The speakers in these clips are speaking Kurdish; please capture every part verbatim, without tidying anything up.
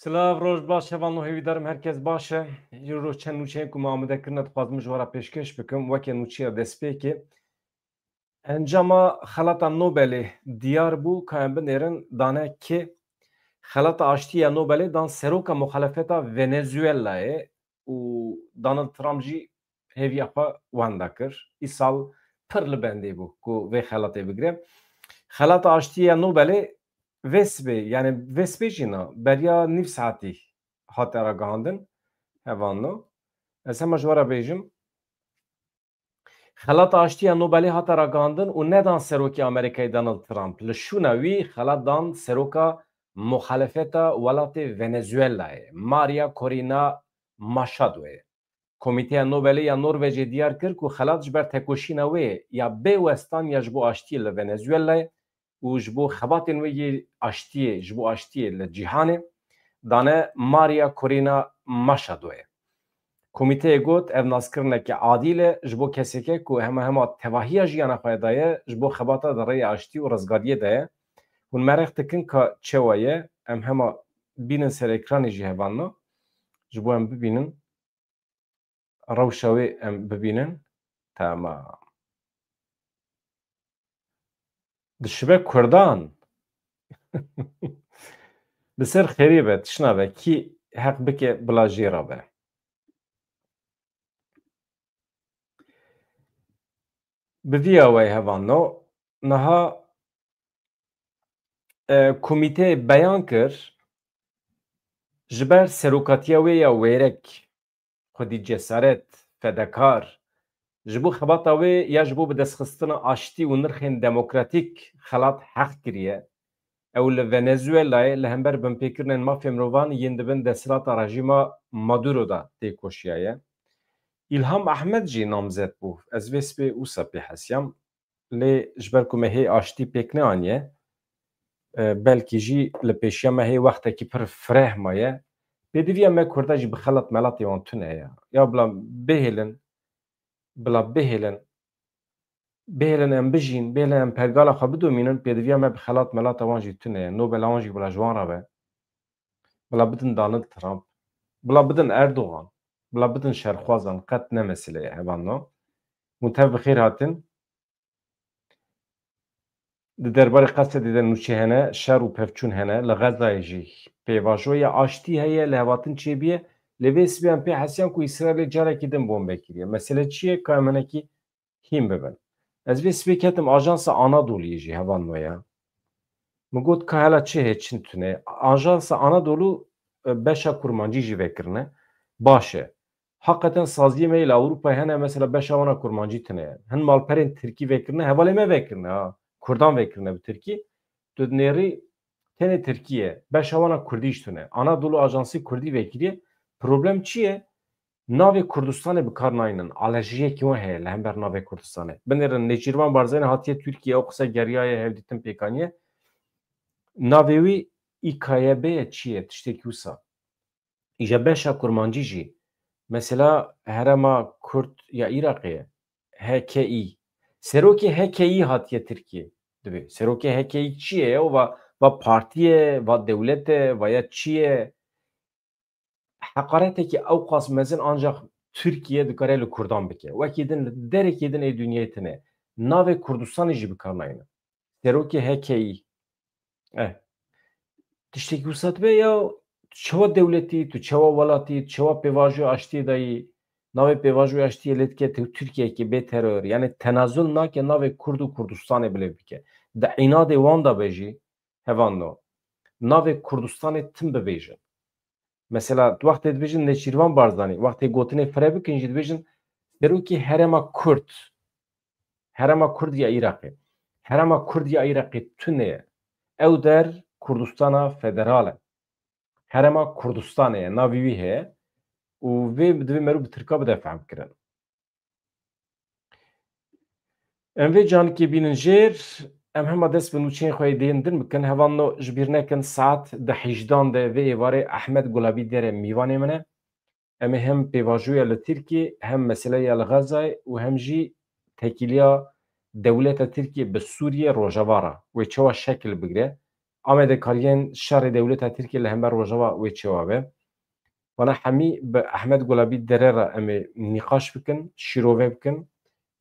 Silav, roj baş, hevalno, hêvîdarim herkes baş e. Îro çend nûçeyên ku me amade kirine dixwazim ji we re pêşkêş bikim. Weke nûçeya destpêkê, encama xelata Nobelê diyar bû, ka em binêrin dane kê. Xelata Aştî ya Nobelê dan seroka muxalefeta Venezuelayê û Donald Trump jî hêviya xwe wenda kir. Îsal pir li bendê bû ku vê xelatê bigire. Xelata Aştî ya Nobelê vê sibê, yani vê sibê jî na, beriya nîv saetî hate ragihandin, hevalno. Ez hema ji we re bêjim, Xelata Aştî ya Nobelê hate ragihandin û nedan Serokê Amerîkayê Donald Trump. Li şûna wî xelat dan seroka muxalefeta welatê Venezuelayê, Maria Corina Machadoyê. Komîteya Nobelê ya Norvecê diyar kir ku xelat ji ber tekoşîna wê ya bê westan ya ji bo aştiyê li Venezuelayê û ji bo xebatên wê yê aştiyê, ji bo aştiyê li cîhanê, dane Maria Corina Machadoyê. Komîteyê got, ev naskirineke adîl e ji bo keseke ku hema hema tevahiya jiyana xwe daye ji bo xebata di rêya aştî û rizgariyê de ye. Hûn mereq dikin ka çewa ye? Em hema bînin ser ekranê jî, hevalno, ji bo em bibînin. Rewşa wê em bibînin. Tamam. Dişibe Kurdan. Li ser xêrê be, tişna be. Kî heq bike bila jê re be. Bi vî awayî, hevalno, niha, e, komîteyê beyan kir, ji ber serokatiya wê ya wêrek, xwedî cesaret, fedekar, ji bo xebata wê ya ji bo bidestxistina aştî û nirxên demokratîk xelat heq kiriye. Ew li Venezuelayê li hember binpêkirinên mafê mirovan yên di bin desthilata rejîma Maduro de têkoşiyaye. Îlham Ehmed jî namzet bû. Ez vê sibê wisa pê hesiyam. Lê ji ber ku me hê aştî pêk neaniye, e, belkî jî li pêşiya me hê wextekî pir fireh maye. Pêdiviya me Kurda jî bi xelat melatê wan tune ye. Ya bila bihêlin, bila bihêlin, bihêlin em bijîn, bihêlin em pergala xwe bidomînin, pêdiviya me bi xelat melata wan jî tune ye. Nobela wan jî bila ji wan re be. Bila bidin Donald Trump. Bila bidin Erdogan. Bila bidin şerxwazan. Qet ne mesele ye, hevalno. Hûn tev bi xêr hatin. Di derbarê Qesedê de nûçe hene, şer û pevçûn hene. Li Xezayê jî pêvajoya aştî heye, lihevhatin çêbûye. Lê vê sibê em pê hesiyan ku Îsraîlê carekî din bombe kiriye. Mesele çi ye? Ka em hinekî hîn bibin. Ez vê sibê ketim Ajansa Anadoluyê jî, hevalno, ya. Min got, ka hela çi heye, çi tune? Ajansa Anadolu, e, beşa kurmancî jî vekirine. Baş e. Heqeten saziyê me yê li Ewropayê hene, mesela beşa wan a kurmancî tune ye. Hin malperên tirkî vekirine, hevalê me vekirine, ha. Kurdan vekirine bi tirkî. Tu dinêrî tenê tirkî ye. Beşa wan a kurdî jî tune. Anadolu Ajansî kurdî vekiriye. Problem çi ye? Navê Kurdistanê bi kar naynin. Alerjiyekî wan heye li hember navê Kurdistanê. Binêrin, Nêçîrvan Barzanî hatiye Tirkiye, ew qise geriyaye, hevdîtin pêk aniye. Navê wî İKYB ye, çi ye? Tiştekî wisa. Îja beşa kurmancî jî. Mesela herêma Kurd ya Iraqê ye. H K İ. Serokê H K İ hatiye Tirkiye. Dibê. Serokê H K İ çi ye? O va, va partî ye, va dewlet e, va ya çi ye? Heqaretekî ewqas mezin ancak Tirkiye dikare li Kurdan bike. Wekî din li derekî din ê dinyayê tine. Navê Kurdistanê jî bi kar nayne. Serokê H K İ. Eh. Tiştekî wisa dibe ya, tu çawa dewletî, tu çawa welatî, tu çawa pêvajoya aştiyê dayî, navê pêvajoya aştiyê lê dike tu Tirkiyeyekî bê teror. Yani tenazul nake navê Kurd û Kurdistanê bilêv bike. Di înadê wan de be jî, hevalno, navê Kurdistanê tim bibêjin. Mesela, wextê dibêjin Nêçîrvan Barzanî, wextê gotinê fire bikin jî dibêjin serokê herêma Kurd. Herêma Kurd ya Iraqê. Herêma Kurd ya Iraqê tune ye. Ew der Kurdistana Federal e. Herêma Kurdistanê ye, navê wî heye. Û vê divê merû bi tirka bide fehmkirin. Em vê canikê bînin jêr, em hema dest bi nûçeyên xwe yê dêhên din bikin. Hevalno, ji bîr nekin, saet di hejdan de vê êvarê Ehmed Gulabî Dere mîvanê min e. Em ê hem pêvajoya li Tirkiyê, hem meseleya li Xezayê û hem jî tekîliya dewleta Tirkiyê bi Sûriyê, Rojava re wê çawa şekil bigire, amadekariyên şerê dewleta Tirkiyê li hember Rojava wê çawa be. Wana hemî bi Ehmed Gulabî Dere re em ê nîqaş bikin, şîrove bikin.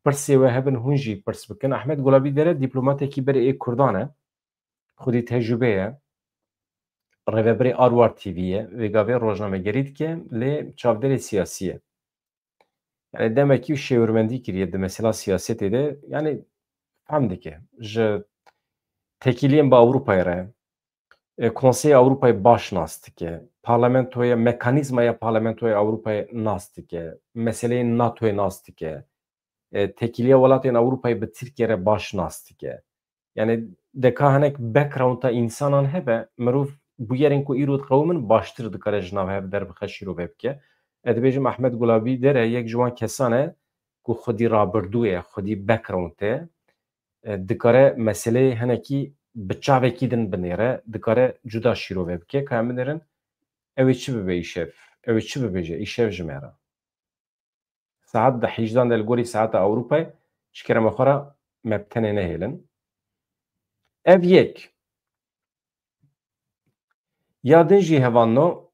Pirsê we hebin hûn jî pirs bikin. Ehmed Gulabî Dere dîplomatekî berê ê Kurdan e. Xwedî tecrûbe ye. Rêvebirê Arwar T V ye. Vê gavê rojnamegerî dike, lê çavdêrê siyasî ye. Yani demekî şêwirmendî kiriye di mesela siyasetê de. Yani fehm dike. Ji tekîliyên bi Ewropayê re, e, Konseyê Ewropayê baş nas dike. Parlamentoya, mekanîzmaya Parlamentoya Ewropayê nas dike. Meseleyên NATOyê nas dike. E, tekîliya welatên Ewropayê bi Tirkiye re baş nas dike. Yani deka hinek backgrounda însanan hebe, mirov bûyerên ku îro diqewimin baştir dikare ji nav hev derbixe, şîrove bike. Ez dibêjim Ehmed Gulabî Dere yek ji wan kesan e ku xwedî rabirdû ye, xwedî background e. E, dikare meseleyê hinekî bi çavekî din binêre, dikare cuda şîrove bike. Ka em binêrin, ew ê çi bibe îşev? Ew ê çi bibêje îşev ji me re? Saet di hejdan de li gorî saeta Ewropayê, ji kerema xwe re me bi tenê nehêlin. Ev yek. Ya din jî hevalno,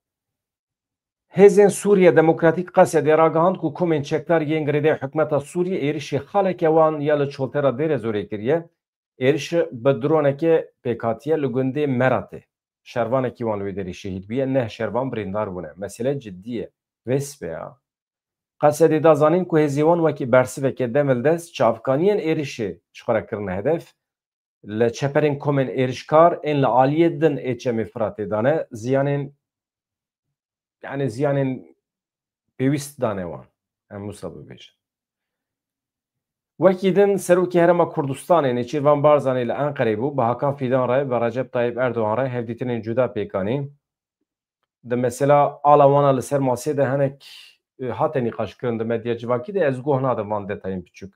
Hêzên Sûriye Demokratîk, Qesedê, ragihand ku komên çekdar yên girêdayî hikûmeta Sûriyê êrişê xaleke wan ya li Çoltera Dêrezorê kiriye. Êrişê bi droneke pêk hatiye li gundê Meratê. Şervanekî wan li wê derê şehîd bûye, neh şervan birîndar bûne. Mesele cidî ye. Vê sibe ya. Qesedê da zanîn ku hêzê wan wekî bersiveke demildest çavkaniyên êrişê ji xwe re kirine hedef. Li çeperên komên êrişkar ên li aliyê din ê Çemê Firatê dane ziyanên, yani ziyanên pêwîst dane wan. Em wisa bibêjin. Wekî din, Serokê Herêma Kurdistanê Nêçîrvan Barzanî li Enqereyê bû, bi Hakan Fîdan re, bi Recep Tayyip Erdogan re hevdîtinên cuda pêk anî. Di mesela ala wana li ser masê de hinek, e, hate nîqaşkirin di medya civakî de, ez goh nadim van detayên biçûk.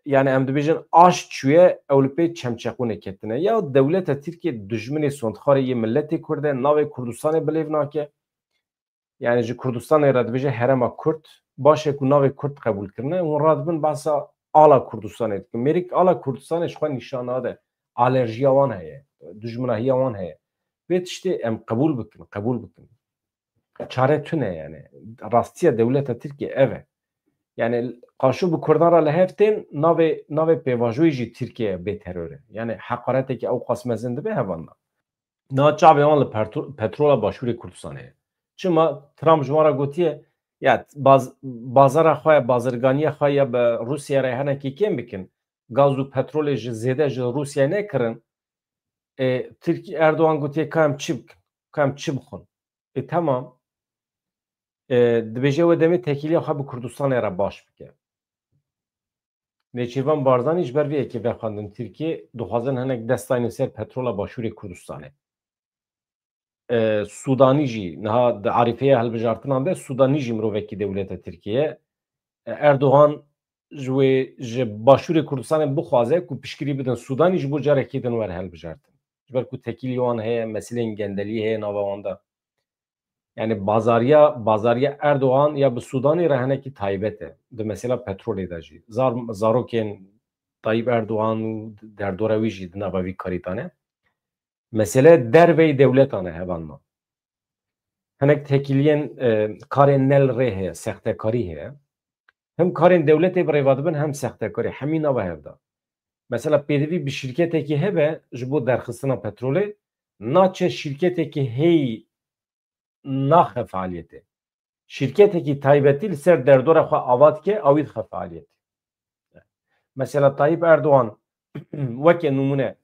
Yani em dibêjin aş çûye, ew li pê çemçeqûnê ketine. Ya dewleta Tirkiye dijminê sondxarê yê miletê Kurd e, navê Kurdistanê bi lêv nake. Yani ji Kurdistanê re dibêje herêma Kurd, baş e ku navê Kurd qebûl kirine, hûn radibin behsa ala Kurdistanê dikin. Mêrik ala Kurdistanê ji xwe nîşan nade. Alerjiya wan heye, dijminahiya wan heye. Vê tiştê em qebûl bikin, qebûl bikin. Çare tune yani. Rastiya dewleta Tirkiye ev e. Yani qaşo bi Kurdan re li hev tên, navê, navê pêvajoyê jî Tirkiye bê teror e. Yani heqaretekî ew qas mezin dibe hevalna. Niha çavê wan li perto-, petrola Başûrê Kurdistanê ye. Çima? Trump ji wan re gotiye, ya baz-, bazara xwe, bazirganiya xwe ya bi Rûsya re hinekî kêm bikin. Gaz û petrolê ji zêde ji Rûsyayê nekirin. E, Tirk-, Erdogan gotiye, ka em çi bikin? Ka em çi bixwin? E, temam. E, dibêje wê demê tekîliya xwe bi Kurdistanê re baş bike. Nêçîrvan Barzanî ji ber vê yekê vexwendin Tirkiyê, dixwazin hinek dest daynin ser petrola Başûrê Kurdistanê. E, Sûdanî jî niha di arîfeya hilbijartinan de Sûdanî jî mirovekî dewleta Tirkiyê ye. E, Erdogan ji wê, ji Başûrê Kurdistanê bixwaze ku piştgirî bidin Sûdanî, ji bo carekî din were hilbijartin. Ji ber ku tekîlî wan heye, meseleyên gendelî heye nava wan de. Yani bazariya, bazariya Erdogan ya bi Sûdanê re hinekî taybet e. Di mesela petrolê de jî. Zar-, zarokên Tayyip Erdogan û derdora wî jî di nava vî karî de ne. Mesele derveyî dewletan e, hevalna. Hinek tekîliyên, e, karên ne li rê heye, sextekarî heye. Hem karên dewletê bi rêva dibin, hem sextekarî. Hemî nava hev de. Mesela pêdivî bi şîrketekî hebe ji bo derxistina petrolê, naçe şîrketekî heyî naxe fealiyetê. Şîrketekî taybetî li ser derdora xwe ava dike, ew ê dixe fealiyetê. Mesela Tayyip Erdogan weke nimûne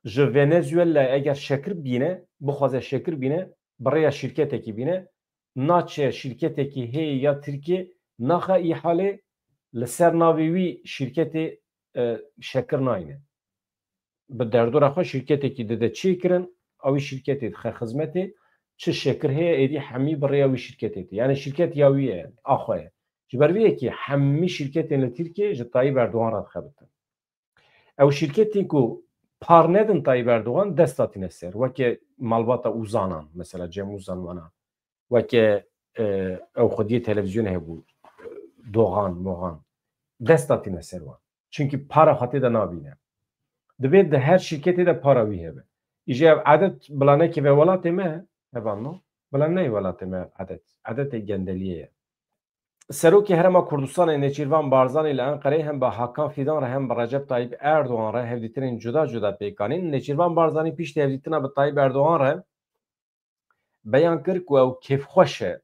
ji Venezuela eger şekir bîne, bixwaze şekir bîne, bi rêya şîrketekî bîne, naçe şîrketekî heye ya Tirkiyê naxe îhalê, li ser navê wî şîrketê, e, şekir nayne. Bi derdora xwe şîrketekî dide çêkirin, ew ê şîrketê dixe xizmetê, çi şekir heye êdî hemî bi rêya wî şîrketê tê. Yani şîrket ya wî ye, a xwe ye. Ji ber vê yekê hemî şîrketên li Tirkiyê ji Tayyip Erdogan re dixebitin. Ew şîrketên ku par nedin Tayyip Erdogan dest datîne ser. Weke malbata Uzanan, mesela Cem Uzan wana. Weke, e, ew xwediyê televîzyonê hebû, Doğan, Moğan. Dest datîne ser wan. Çimkî para xwe tê de nabîne. Divê di her şîrketê de para wî hebe. Îje ev edet bila nekeve welatê me, hevalno, bila neyê welatê me ev edet. Edetê gendeliyê ye. Serokê Herêma Kurdistanê Nêçîrvan Barzanî li Enqereyê hem bi Hakan Fîdan re hem bi Recep Tayyip Erdogan re hevdîtinên cuda cuda pêk anîn. Nêçîrvan Barzanî piştî hevdîtina bi Tayyip Erdogan re beyan kir ku ew kêfxweş e.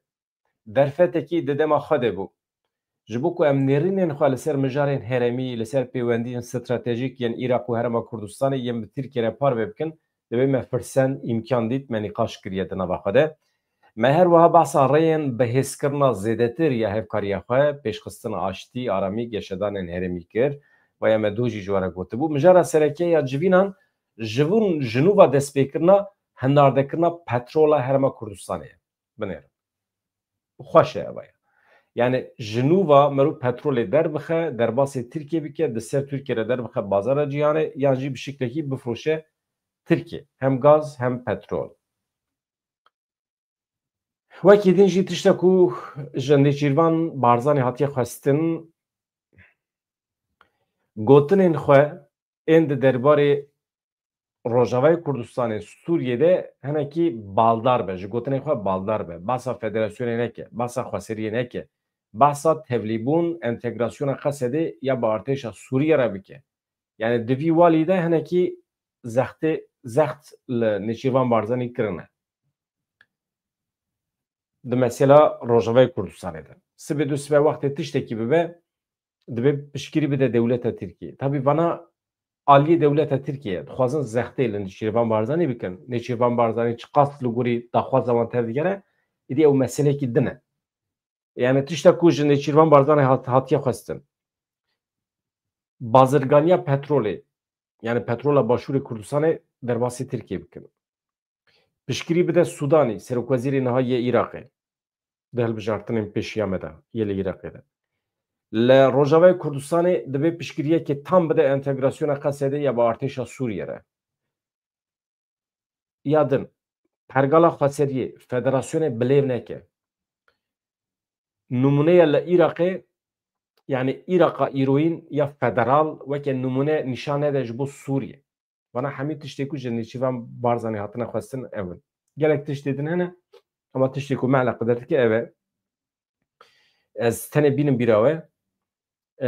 Derfetekî di dema xwe de bû. Ji bo ku em nêrînên xwe li ser mijarên herêmî, li ser pêwendiyên stratejîk yên Iraq û Herêma Kurdistanê yên bi Tirkiye re parve bikin, divê me firsen, îmkan dît, me nîqaş kiriye di nava xwe de. Me her wiha behsa rêyên bihêzkirina zêdetir ya hevkariya xwe, pêşxistina aştî, aramî, geşedanên herêmî kir. Waya me dû jî ji we re gotibû. Mijara sereke ya civînan ji vin, ji nû ve destpêkirina hinardekirina petrola Herêma Kurdistanê ye. Binêrin. Xweş e ev ya. Yani ji nû ve meriv petrolê derbixe, derbasê Tirkiye bike, di ser Tirkiye re derbixe bazara cîhanê, yan jî bi şiklekî bifroşe Tirkiye. Hem gaz hem petrol. Wekî din jî tişta ku ji Nêçîrvan Barzanî hatiye xwestin, gotinên xwe ên di derbarê Rojavayê Kurdistanê, Sûriyê de hinekî baldar be, ji gotinên xwe baldar be. Behsa federasyonê neke, behsa xweseriyê neke, behsa tevlîbûn, entegrasyona Qesedê ya bi artêşa Sûriyê re bike. Yani di vî walî de hinekî zextê, zext li Nêçîrvan Barzanî kirine. Di mesela Rojavayê Kurdistanê de. Sibê du sibe wextê tiştekî bibe, divê piştgirî bide dewleta Tirkiye. Tabî vana aliyê dewleta Tirkiye dixwazin zextê li Nêçîrvan Barzanî bikin. Nêçîrvan Barzanî çiqas li gorî daxwaza wan tev digere, îdî ew meselekî din e. Yani tişta ku ji Nêçîrvan Barzanî hat-, hatiye xwestin. Bazirganiya petrolê, yani petrola Başûrê Kurdistanê derbasî Tirkiye bikin. Piştgirî bide Sûdanî, serokwezîrê niha yê Iraqê. Di hilbijartinên pêşiya me de, yê li Iraqê de. Li Rojavayê Kurdistanê divê piştgiriyekê tam bide entegrasyona Qesedê ya bi artêşa Sûriyê re. Ya din, pergala xweseriyê, federasyonê bilêv neke. Nimûneya li Iraqê, yani Iraqa îroyîn ya federal weke nimûne nîşan nede ji bo Sûriyê. Vana hemî tiştê ku ji Nêçîrvan Barzanî hatine xwestin ev in. Gelek tiştê din hene, ama tiştê ku me eleqedar dike ev e. Ez tenê bînim bîra we.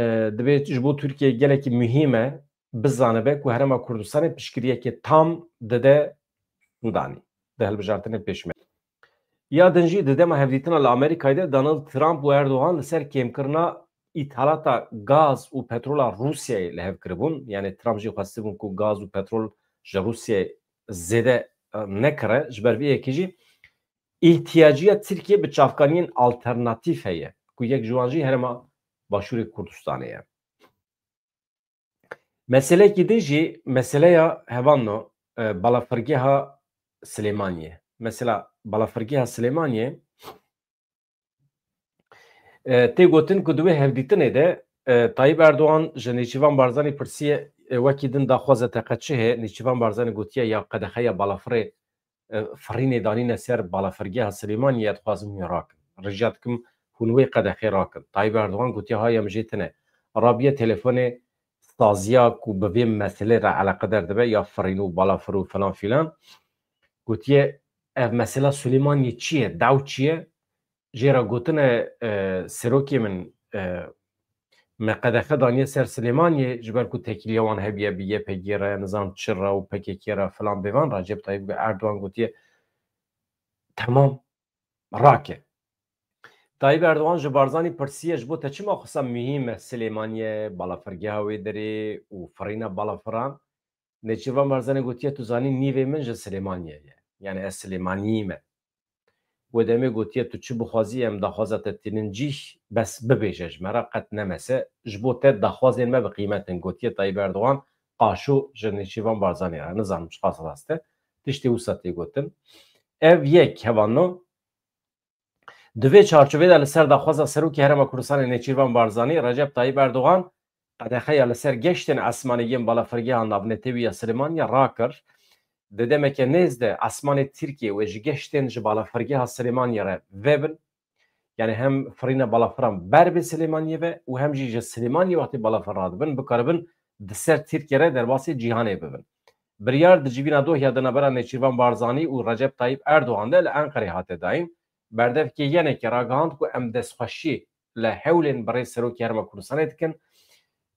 E, divê ji bo Tirkiye gelekî muhîm e, bizanibe ku Herêma Kurdistanê piştgiriyekê tam dide Sûdanî. Di hilbijartinê pêş me. Ya din jî di dema hevdîtina li Amerîkayê de Donald Trump û Erdogan li ser kêmkirina îthalata gaz û petrola Rûsyayê li hev kiribûn. Yani Trump jî xwestibûn ku gaz û petrol ji Rûsyayê zêde, e, nekire. Ji ber vê yekê jî îhtiyaciya Tirkiye bi çavkaniyên alternatîf heye, ku yek ji wan jî herêma Başûrê Kurdistanê ye. Meseleyekî din jî meseleya hevanno, e, balafirgeha Silêmaniyê. Mesela balafirgeha Silêmaniyê, e, tê gotin ku di wê hevdîtinê de, e, Tayyip Erdogan ji Nêçîrvan Barzanî pirsiye, e, wekî din daxwaza te qe çi heye? Nêçîrvan Barzanî gotiye ya qedexeya balafirê, e, firînê danîne ser balafirgeha Silêmaniyê, ez dixwazim wî rakin. Rica dikim hûn wê qedexê rakin. Tayyip Erdogan gotiye, ha, em jê tine. Rabiye telefonê saziya ku bi vê meselê re eleqedar dibe, ya firîn û balafir û filan filan. Gotiye, ev mesela Silêmaniyê çi ye, daw çi ye? Jê re gotine, e, serokê min, e, me qedexe daniye ser Silêmaniyê, ji ber ku tekîliya wan hebiye bi Y P G re, nizam çi re û P K K re filan bêvan, Recep Tayyip Erdogan gotiye, temam, rake. Tayyip Erdogan ji Barzanî pirsiye, ji bo te çima xwesa muhîm e Silêmaniye, balafirgeha wê derê û firîna balafiran? Nêçîrvan Barzanî gotiye, tu zanî nîvê min ji Silêmaniyê ye. Yani ez Silêmaniyî me. Wê demê gotiye, tu çi bixwazî em daxwaza te tînin cîh, bes bibêje ji me re, qet nemese. Ji bo te daxwazên me bi qîmet in, gotiye Tayyip Erdogan, qaşo ji Nêçîrvan Barzanî re. Nizanim çiqas rast e. Tiştê wisa tê gotin. Ev yek hevalno. Di vê çarçovê de li ser daxwaza Serokê Herêma Kurdistanê Nêçîrvan Barzanî, Recep Tayyip Erdogan qedexeya li ser geştên esmanî yên balafirgeha navnetewî ya Silêmaniyê rakir. Di demeke nêz de esmanê Tirkiyê wê ji geştên ji balafirgeha Silêmaniyê re vebin. Yani hem firîna balafiran ber bi Silêmaniyê ve û hem jî ji Silêmaniyê wextê balafir radibin, bikaribin di ser Tirkiye re derbasê cîhanê bibin. Biryar di civîna dohiya di navbera Nêçîrvan Barzanî û Recep Tayyip Erdogan de li Enqerê hate dayîn. Berdevkê yenekê ragihand ku em destxweşî li hewlên bi rê Serokê Herêma Kurdistanê dikin.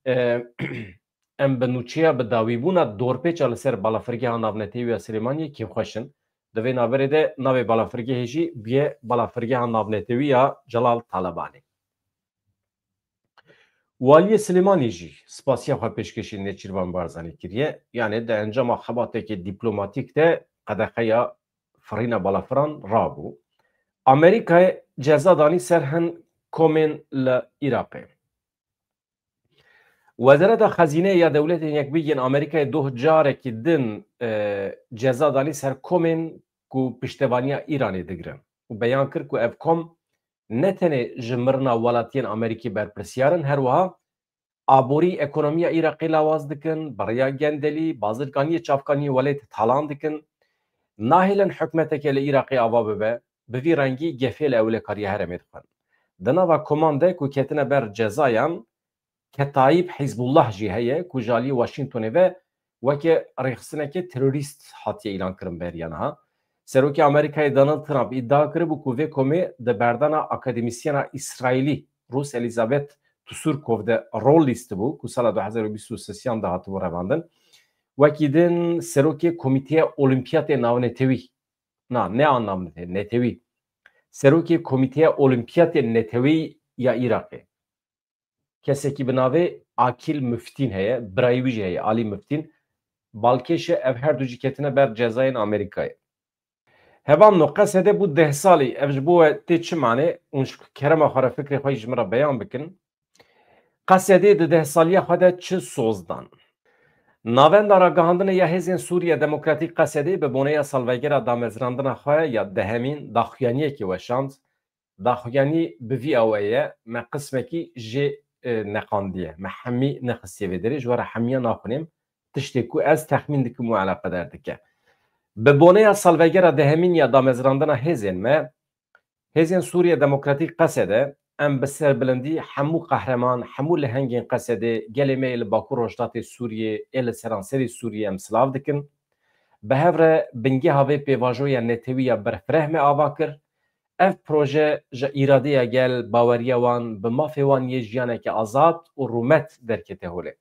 E, em bi nûçeya bi dawîbûna dorpêça li ser balafirgeha navnetewî ya Silêmaniyê kêmxweş in. Di vê navberê de navê balafirgehê jî bûye balafirgeha navnetewî ya Celal Talebanî. Waliyê Silêmanî jî spasiya xwe pêşkêşî Nêçîrvan Barzanî kiriye. Yanî di encama xebatekê dîplomatîk de qedexeya firîna balafiran rabû. Amerîkayê ceza danî ser hin komên li Iraqê. Wezareta Xezîneyê ya Dewletên Yekbûyî yên Amerîkayê doh carekî din, e, ceza danî ser komên ku piştevaniya Îranê digirin û beyan kir ku ev kom ne tenê ji mirina welatiyên Amerîkî berpirsiyar in, her wiha aborî ekonomiya Iraqê lawaz dikin, bi rêya gendelî, bazirganiyê çavkaniyê welêt talan dikin, nahêlin hikûmeteke li Iraqê ava bibe, bi vî rengî gefê li ewlekariya herêmê dixwin. Di nava koman de ku ketine ber cezayan, Ketayîb Hizbullah jî heye ku ji aliyê Washingtonê ve weke rêxistineke terorîst hatiye îlankirin beriya niha. Serokê Amerîkayê Donald Trump îdia kiribû ku vê komê di berdana akademîsyena Îsraîlî Rûs Elizabeth Tsurkov de rol lîstibû ku sala du hezar û bîst û sêyan de hatibû revandin. Wekî din serokê Komîteya Olîmpiyatê Navnetewî, na, ne a navnetewî, netewî, serokê Komîteya Olîmpiyatê Netewî ya Iraqê. Kesekî bi navê Akîl Miftîn heye, birayê wî jî heye, Alî Miftîn. Balkêş e ev her du jî ketine ber cezayên Amerîkayê. Hevalno, Qesedê bû deh salî. Ev ji bo we tê çi manê? Hûn ji kerema xwe re fikrê xwe yî ji min re beyan bikin. Qesedê di deh saliya xwe de çi soz dan? Navenda Ragihandinê ya Hêzên Sûriya Demokratîk Qesedê bi boneya salvegera damezrandina xwe ya dehemîn daxuyaniyekê weşand. Daxuyanî bi vî awayî ye, me qismekî jê, e, neqandiye. Me hemî nexistiye vê derê, ji we re hemiya naxwînim. Tiştê ku ez texmîn dikim û eleqedar dike. Bi boneya salvegera dehemîn ya damezrandina hêzên me, Hêzên Sûriya Demokratîk Qesedê, em bi serbilindî hemû qehreman, hemû lehengên Qesedê, gelê me yê li Bakur Rojhilatê Sûriyê, ê li seranserê Sûriyê em silav dikin. Bi hev re bingeha vê pêvajoya netewî ya berfireh me ava kir. Ev proje ji îradeya gel, baweriya wan, bi mafê wan yê jiyaneke azad û rûmet derkete holê.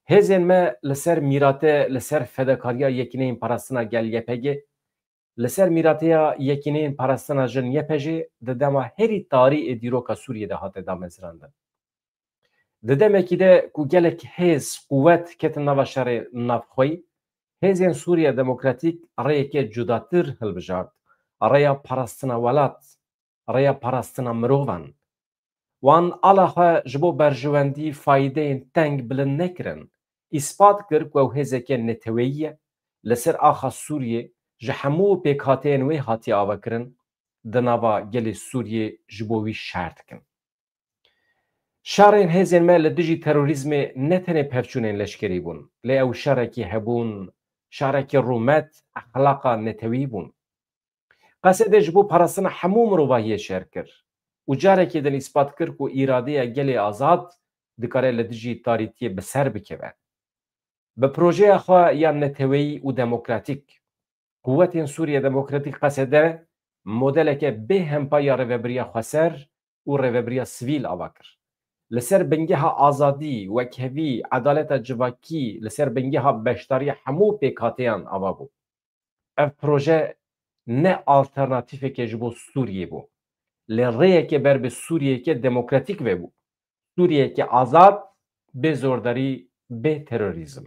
Hêzên me li ser mîrate, li ser fedakariya Yekîneyên Parastina Gel, Y P G, li ser mîrateya Yekîneyên Parastina Jin, Y P J, di dema herî tarî ê dîroka Sûriyê de hate damezrandin. Di demekî de ku gelek hêz, quwet ketin nava şerê navxweyî, Hêzên Sûriya Demokratîk rêyeke cudatir hilbijart, rêya parastina welat, rêya parastina mirovan. Wan ala xwe ji bo berjewendî fayîdeyên teng bilind nekirin, îspat kir ku ew hêzeke neteweyî ye, li ser axa Sûriyê ji hemû pêkhateyên wê hatiye avakirin, di nava gelê Sûriyê ji bo wî şer dikin. Şerên hêzên me li dijî terorîzmê ne tenê pevçûnên leşkerî bûn, lê ew şerekî hebûn, şerekî rûmet, exlaqa netewî bûn. Qesedê ji bo parastina hemû mirovahiyê şer kir û carekê din îspat kir ku îradeya gelê azad dikare li dijî tarîtiyê bi ser bikeve. Bi projeya xwe ya neteweyî û demokratîk, Quwetên Sûriye Demokratîk Qesedê modeleke bêhempa ya rêvebiriya xweser û rêvebiriya sivîl ava kir. Li ser bingeha azadî, wekhevî, edaleta civakî, li ser bingeha beşdariya hemû pêkhateyan ava bû. Ev proje ne alternatîfeke ji bo Sûriyê bû, lê rêyeke ber bi Sûriyeyeke demokratîk ve bû. Sûriyeyeke azad, bê zordarî, bê terorîzm.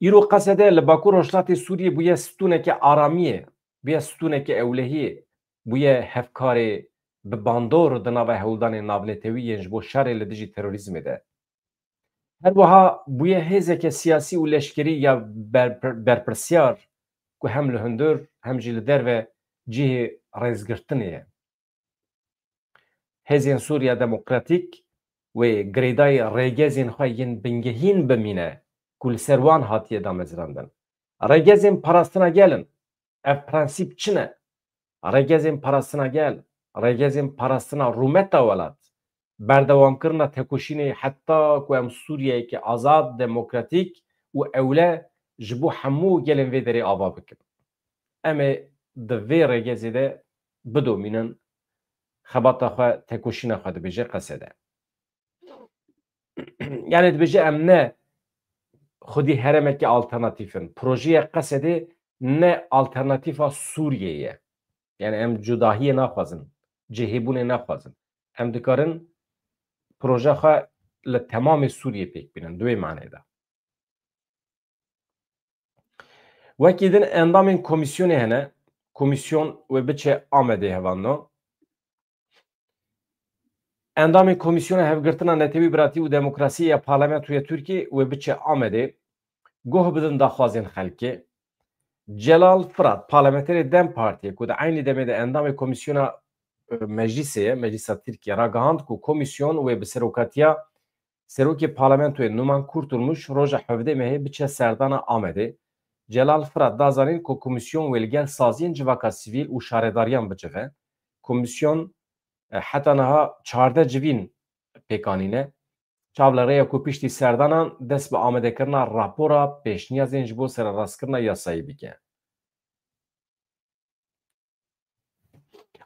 Îro Qesede li Bakur Rojhilatê Sûriyê bûye stûneke aramiyê, bûye stûneke ewlehiyê, bûye hevkarê bi bandor di nava hewldanên navnetewî yên ji bo şerê li dijî terorîzmê de. Her wiha bûye hêzeke siyasî û leşkerî ya ber-, berpirsyar ku hem li hundir hem jî li derve cihê rêzgirtinê ye. Hêzên Sûriya Demokratîk wê girêdayî rêgezên xwe yên bingehîn bimîne ku li ser wan hatiye damezrandin. Rêgezên parastina gel in. Ev prensîp çi ne? Rêgezên parastina gel, rêgezên parastina rûmeta welat, berdewamkirina tekoşînê heta ku em Sûriyeyeke azad, demokratîk û ewle ji bo hemû gelên vê derê ava bikin. Em ê di vê rêgezê de bidomînin, xebata xwe, tekoşîna xwe dibêje Qesede. Yani dibêje em ne xwedî herêmekî alternatîf in. Projeyê Qesedê ne alternatîfa Sûriyeyê ye. Yani em cudahiyê naxwazin, cihêbûnê naxwazin. Em dikarin proje xwe li temamê Sûriyê pêk bînin, di wê manê de. Wekî din endamên komîsyonê hene. Komîsyon wê biçe Amedê, hevano. Endamên Komîsyona Hevgirtina Netewî, Biratî û Demokrasiyê ya Parlamentoya Tirkiyê wê biçe Amedê, guh bidin daxwazên xelkê. Celal Firat, parlamenterê DEM Partiyê ku di eynî demê de endamê Komîsyona, e, Meclîsê ye, Meclîsa Tirkiyê, ragihand ku komîsyon wê bi serokatiya Serokê Parlamentoyê Numan Kurtulmuş roja hevdeh mehê biçe serdana Amedê. Celal Firat da zanîn ku komîsyon wê li gel saziyên civaka sivîl û şaredariyan bicive. Komîsyon, e, heta niha çardeh civîn pêk anîne. Çav li rê ye ku piştî serdanan dest bi amadekirina rapora pêşniyazên ji bo sererastkirina yasayî bike.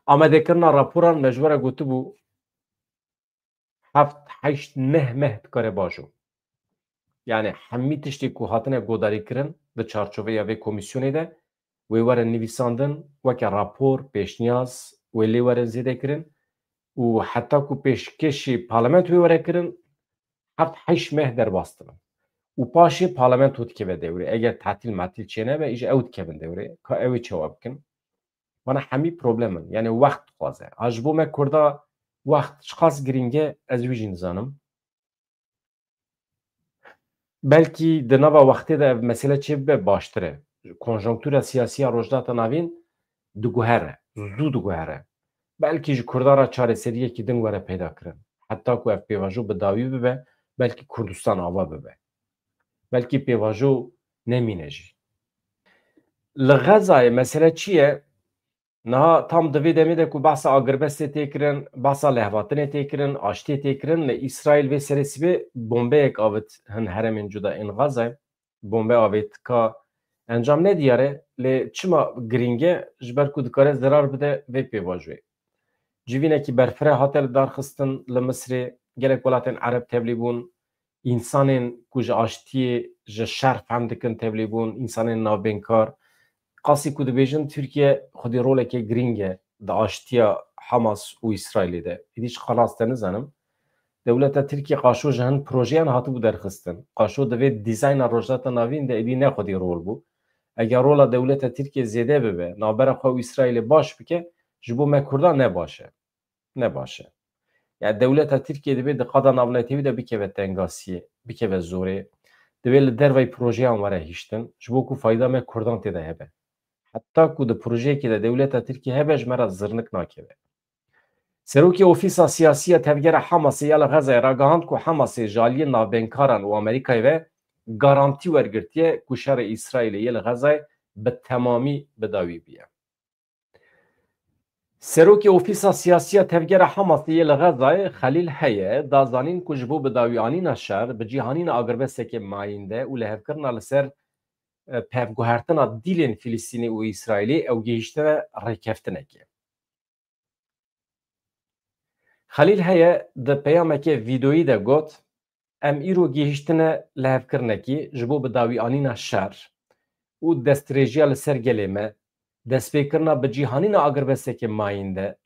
Amadekirina raporan me ji we re gotibû, heft, heşt, neh meh dikare bajo. Yani hemî tiştê ku hatine godarîkirin di çarçoveya vê komîsyonê de wê were nivîsandin, weke rapor, pêşniyaz wê lê werin zêde kirin û heta ku pêşkêşî parlamentoyê were kirin, heft heşt meh derbas dibin. Û paşê parlamento dikeve dewrê. Eger tatîl matîl çênebe, îja ew dikevin dewrê. Ka ew ê çawa bikin? Vana hemî problem in. Yani wext dixwaze. Ha, ji bo me Kurda wext çiqas girîng e, ez wî jî nizanim. Belkî di nava wextê de ev mesele çêbibe baştir e. Konjonktura siyasî ya Rojhilata Navîn diguhere, zû diguhere. Belkî ji Kurdan re çareseriyekî din were peyda kirin. Heta ku ev pêvajo bi dawî bibe, belkî Kurdistan ava bibe. Belkî pêvajo nemîne jî. Li Xezayê mesele çi ye? Niha tam di vê demê de ku behsa agirbestê tê kirin, behsa lehvatinê tê kirin, aştiyê tê kirin, li Îsraîl vê serê sibê bombeyek avêt hin herêmên cuda ên Xezayê. Bombe avêt, ka encam ne diyar e, lê çima girîng e? Ji ber ku dikare zerar bide vê pêvajoyê. Civînekî berfireh hate li dar xistin li Misirê, gelek welatên Ereb tevlî bûn, însanên ku ji aştiyê, ji şer fehm dikin tevlî bûn, însanên navbênkar. Qasî ku dibêjin Tirkiye xwedî roleke girîng e di aştiya Hamas û Îsraîlê de. Êdî çiqas rast e nizanim. Dewleta Tirkiye qaşo ji hin projeyan hatibû derxistin. Qaşo di vê dîzayna Rojhilata Navîn de êdî ne xwedî rol bû. Eger rola dewleta Tirkiye zêde bibe, navbera xwe û Îsraîlê baş bike, ji bo me Kurdan ne baş e. Ne baş e. Yani dewleta Tirkiye divê di qada navnetewî de bikeve tengasiyê, bikeve zorê. Divê li derveyî projeyan were hiştin, ji bo ku fayda me Kurdan tê de hebe. Heta ku di projeyekê de dewleta Tirkiye hebe, ji me re zirnik nakeve. Serokê Ofîsa Siyasî ya Tevgera Hamasê ya li Xezayê ragihand ku Hamasê ji aliyê navbênkaran û Amerîkayê ve garantî wergirtiye ku şerê Îsraîlê yê li Xezayê bi temamî bi dawî biye. Serokê Ofîsa Siyasî ya Tevgera Hamasê yê li Xezayê Xelîl Heye da zanîn ku ji bo bidawîanîna şer, bi cîhanîna agirbestekê mayînde û lihevkirina li ser, e, pevguhertina dîlên Filistînê û Îsraîlê ew gihîştine rêkeftinekê. Xelîl Heye di peyameke vîdeoyî de got, Em îro gihîştine lihevkirinekî ji bo bidawîanîna şer û destdirêjiya li ser gelê me, destpêkirina bi cîhanîna agirbestekê mayînde,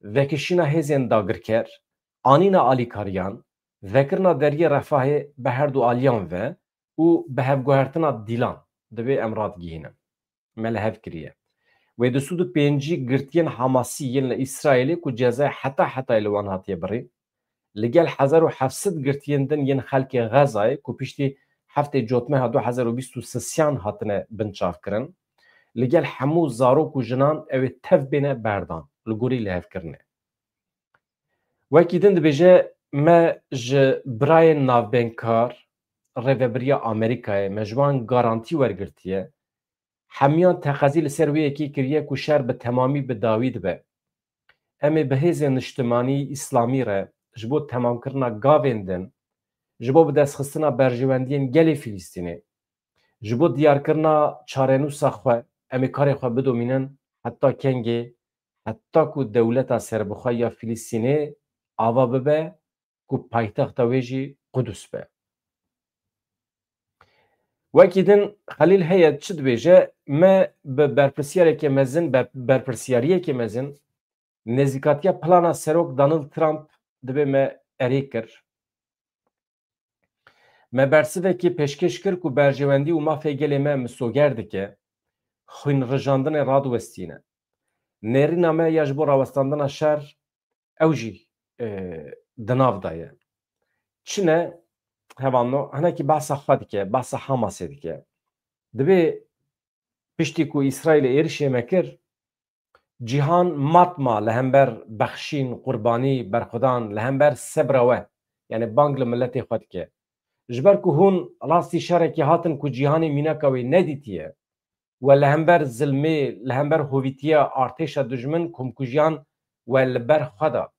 vekişîna hêzên dagirker, anîna alîkariyan, vekirina deriyê refahê bi her du aliyan ve û bi hevguhertina dîlan divê em radigihînin. Me li hev kiriye. Wê du sed û pêncî girtiyên Hamasî yên li Îsraîlê ku cezayê heta hetayê li wan hatiye birîn, li gel hezar û heft sed girtiyên din yên xelkê Xezayê ku piştî heftê Cotmeha du hezar û bîst û sisiyan hatine binçavkirin, li gel hemû zarok û jinan ew ê tev bêne berdan li gorî lihevkirinê. Wekî din dibêje, me ji birayên navbênkar, rêvebiriya Amerîkayê, me ji wan garantî wergirtiye. Hemiyan teqezî li ser wê yekê kiriye ku şer bi temamî bi dawî dibe. Em ê bi hêzên niştimanî îslamî re, ji bo temamkirina gavên din, ji bo bidestxistina berjewendiyên gelê Filistînê, ji bo diyarkirina çarenûsa xwe, em ê karê xwe bidomînin heta kengê, heta ku dewleta serbixwe ya Filistînê ava bibe, ku paytexta wê jî Qudus be. Wekî din Xelîl heye çi dibêje, me bi berpirsiyareke mezin, ber-, berpirsiyariyeke mezin nêzîkatiya plana serok Donald Trump dibê me erê kir. Me bersivekî pêşkêş kir ku berjewendî û mafê gelê me misoger dike, xwînrijandinê radiwestîne. Nêrîna me ya ji bo rawestandina şer ew jî, e, di nav de ye. Çi ne? Hevalno, hinekî behsa xwe dike, behsa Hamasê dike. Dibê piştî ku Îsraîlê êrişê me kir, cîhan matma li hember bexşîn, qurbanî, berxwedan, li hember sebra we, yani bang li miletê xwe dike. Ji ber ku hûn rastî şerekê hatin ku cîhanê mînaka wê nedîtiye, we li hember zilmê, li hember hovîtiya artêşa dijmin komkujiyan we li ber xwe da.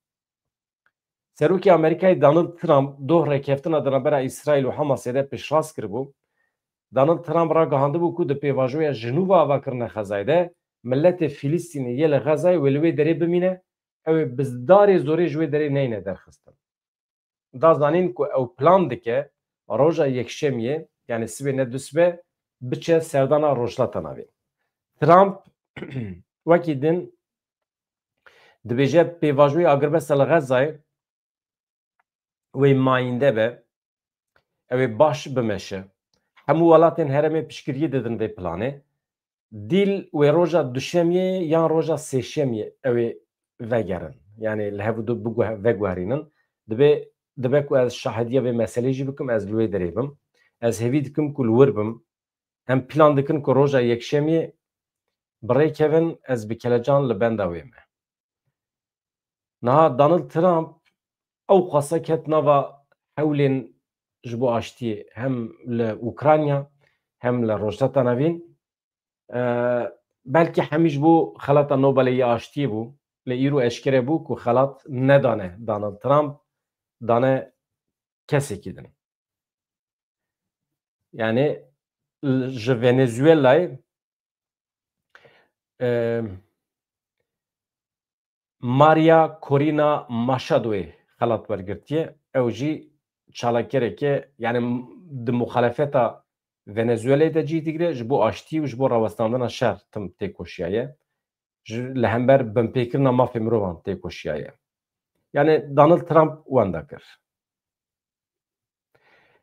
Serokê Amerîkayê Donald Trump doh rêkeftina di navbera Îsraîl û Hamasê de piştrast kiribû. Donald Trump ragihandibû ku di pêvajoya Jinûva avakirina Xezayê de miletê Filistînê yê li Xezayê wê li wê derê bimîne, ew ê bi darê zorê ji wê derê neyne derxistin. Da zanîn ku ew plan dike roja Yekşemiyê, yani sibê ne dusibe, biçe serdana Rojhilata Navîn. Trump wekî din dibêje pêvajoyê agirbesta li Xezayê wê mayînde be, ew ê baş bimeşe. Hemû welatên herêmê piştgiriyê didin vê planê. Dîl wê roja Duşemiyê yan roja Sêşemiyê ew ê vegerin. Yani li hev du biguhe-, veguherînin. Dibe, dibe ku ez şahidiya vê meselê jî bikim, ez li wê derê bim. Ez hêvî dikim ku li wir bim. Em plan dikin ku roja Yekşemiyê bi rê kevin, ez bi kelecan li benda wê me. Niha Donald Trump ew qasa ket nava hewlên ji bo aştiyê, hem li Ukrayna hem li Rojhilata Navîn. E, belkî hemî ji bo xelata Nobelê ya aştiyê bû, lê îro eşkere bû ku xelat nedane Donald Trump, dane kesekî din. Yani, l-, ji Venezuelayê, e, Maria Corina Machadoyê xelat wergirtiye. Ew jî çalakgereke, yani, m-, di muxalefeta Venezuelayê de cî digire, ji bo aştî û ji bo rawestandina şer tim têkoşiyaye. Ji, li hember binpêkirina mafê mirovan têkoşiyaye. Yani Donald Trump wenda kir.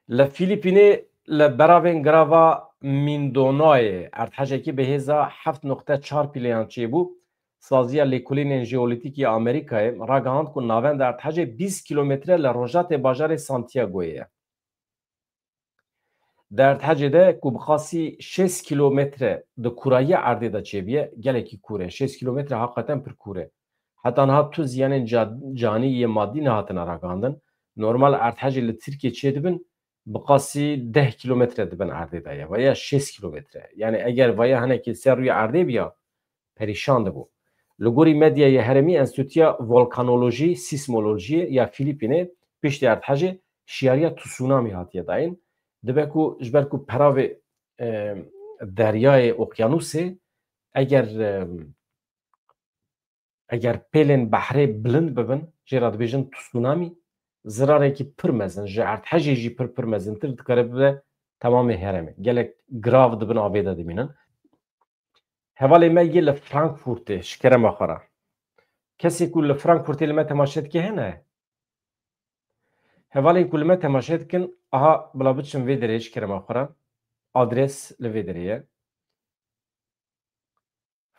Li Filîpînê li beravên girava Mindonaoyê erdhejekî bi hêza heft noqte çar pîleyan çêbû. Saziya Lêkolînên Jeolîtîk ya Amerîkayê ragihand ku navenda erdhejê bîst kîlometre li rojatê bajarê Santiagoyê ye. Di erdhejê de ku bi qasî şêst kîlometre di kûrayiya erdê de çêbûye, gelekî kûr e. Şêst kîlometre heqeten pir kûr e. Heta niha tu ziyanên ca-, canî yê madî nehatine ragihandin. Normal erdhejê li Tirkiyê çêdibin, bi qasî deh kîlometre di bin erdê de ye, veya şêst kîlometre. Yani eger veya hinekî ser rûyê erdê biya, perîşan dibû. Li gorî medyaya herêmî Enstîtuya Volkanolojî, Sîsmolojiyê ya Filîpînê piştî erdhejê şiyariya tsunamî hatiye dayîn. Dibe ku ji ber ku peravê, e, deryayê, okyanûsê, eger, e, eger pêlên behrê bilind bibin, jê re dibêjin tsunamî, zirarekî pir mezin, ji erdhejê jî pir pir mezintir dikare bibe temamê herêmê. Gelek girav di bin avê de dimînin. Hevalê me yê li Frankfurtê, ji kerema xwe re. Kesê ku li Frankfurtê li me temaşe dike hene? Hevalên ku li me temaşe dikin, aha, bila biçin vê derê ji kerema xwe re. Adres li vê derê ye.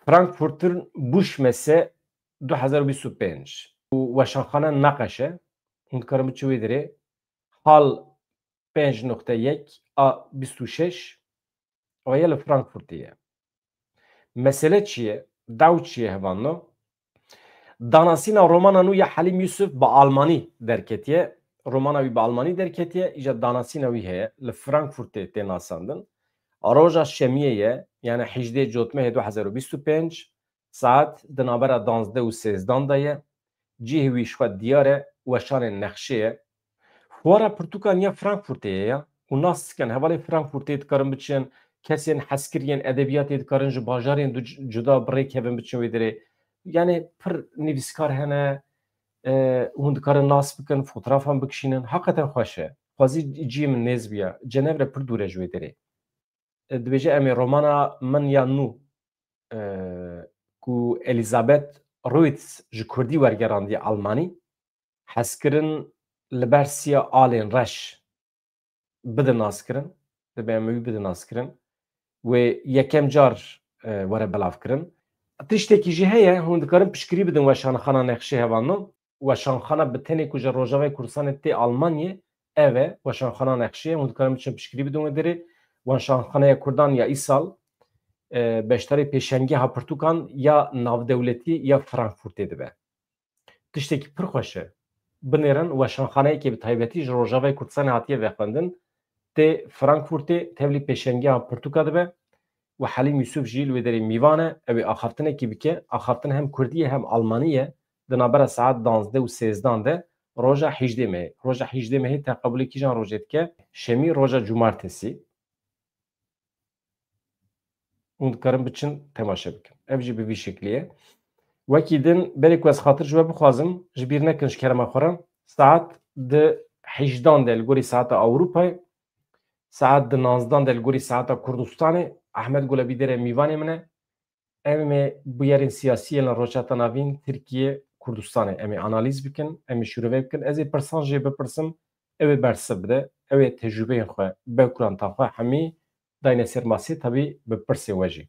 Frankfurter Buschmesse du hezar û bîst û pênc û weşanxane Naqeşe, hûn dikarin biçin wê derê, hal pênc noqte yek a bîst û şeş, ew ye li Frankfurtê ye. Mesele çi ye? Daw çi ye hevalno? Danasîna romana nû ya Helîm Yusuf bi almanî derketiye. Romana wî bi almanî derketiye, îja danasîna wî heye, li Frankfurtê tê nasandin. Roja şemiyê ye, yani hejdê cotmehê du hezar û bîst û pênc, saet di navbera danzdeh û sêzdan de ye. Cihê wî ji xwe diyar e, weşanên nexşê ye. Fuara pirtûkan ya Frankfurtê ye ya. Û nas dikin, hevalên Frankfurtê dikarin biçin, kesên hezkiriyên edebiyatê dikarin ji bajarên du c-, cuda bi rê kevin biçin wê derê. Yani pir nivîskar hene, e, hûn dikarin nas bikin, fotografan bikişînin. Heqeten xweş e. Xwezî ciyê min nêz biya. Cenevre pir dûr e ji wê derê. E, dibêje em ê romana Min ya Nû, e, ku Elizabeth Ruetz ji kurdî wergerandiye almanî, hezkirin li ber siya alên reş bidin naskirin, dibe em wî bidin naskirin, wê yekem car, e, were belavkirin. Tiştekî jî heye, hûn dikarin piştgirî bidin weşanxana nexşê hevalno. Weşanxana bi tenê ku ji Rojavayê Kurdistanê tê Almanyê, ev e, weşanxana nexşê, hûn dikarin biçin piştgirî bidin wê derê. Weşanxaneya Kurdan ya îsal, e, beşdarê pêşengeha pirtûkan ya navdewletî ya Frankfurtê dibe. Tiştekî pir xweş e. Binêrin, weşanxaneyekê bi taybetî ji Rojavayê Kurdistanê hatiye vexwendin, tê Frankfurtê tevlî pêşengeha pirtûka dibe û Helîm Yusuf jî li wê derê mîvan e. Ew ê axaftinekî bike. Axaftin hem kurdî ye hem almanî ye. Di navbera saet danzdeh û sêzdan de roja hîjdeh mehê. Roja hîjdeh mehê teqebulê kîjan rojê dike? Şemî, roja cumartesî. Hûn dikarin biçin temaşe bikin. Ev jî bi vî şeklî ye. Wekî din, berê ku ez xatir ji we bixwazim, ji bîr nekin ji kerema xwe re. Saet di hîjdan de li gorî saeta Ewropayê, saet di nanzdan de li gorî saeta Kurdistanê, Ahmet Gulebî dere mîvanê min e. Em ê bûyerên siyasî yên li Rojhilata Navîn, Tirkiye, Kurdistanê em ê analîz bikin, em ê şîrove bikin. Ez ê pirsan jê bipirsim, ew ê bersiv bide, ew ê tecrûbeyên xwe bekuranta xwe hemî dayne ser masê, tabî bi pirsê we jî.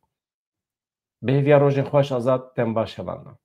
Bi hêviya rojên xweş, Azad, dem baş hevalno.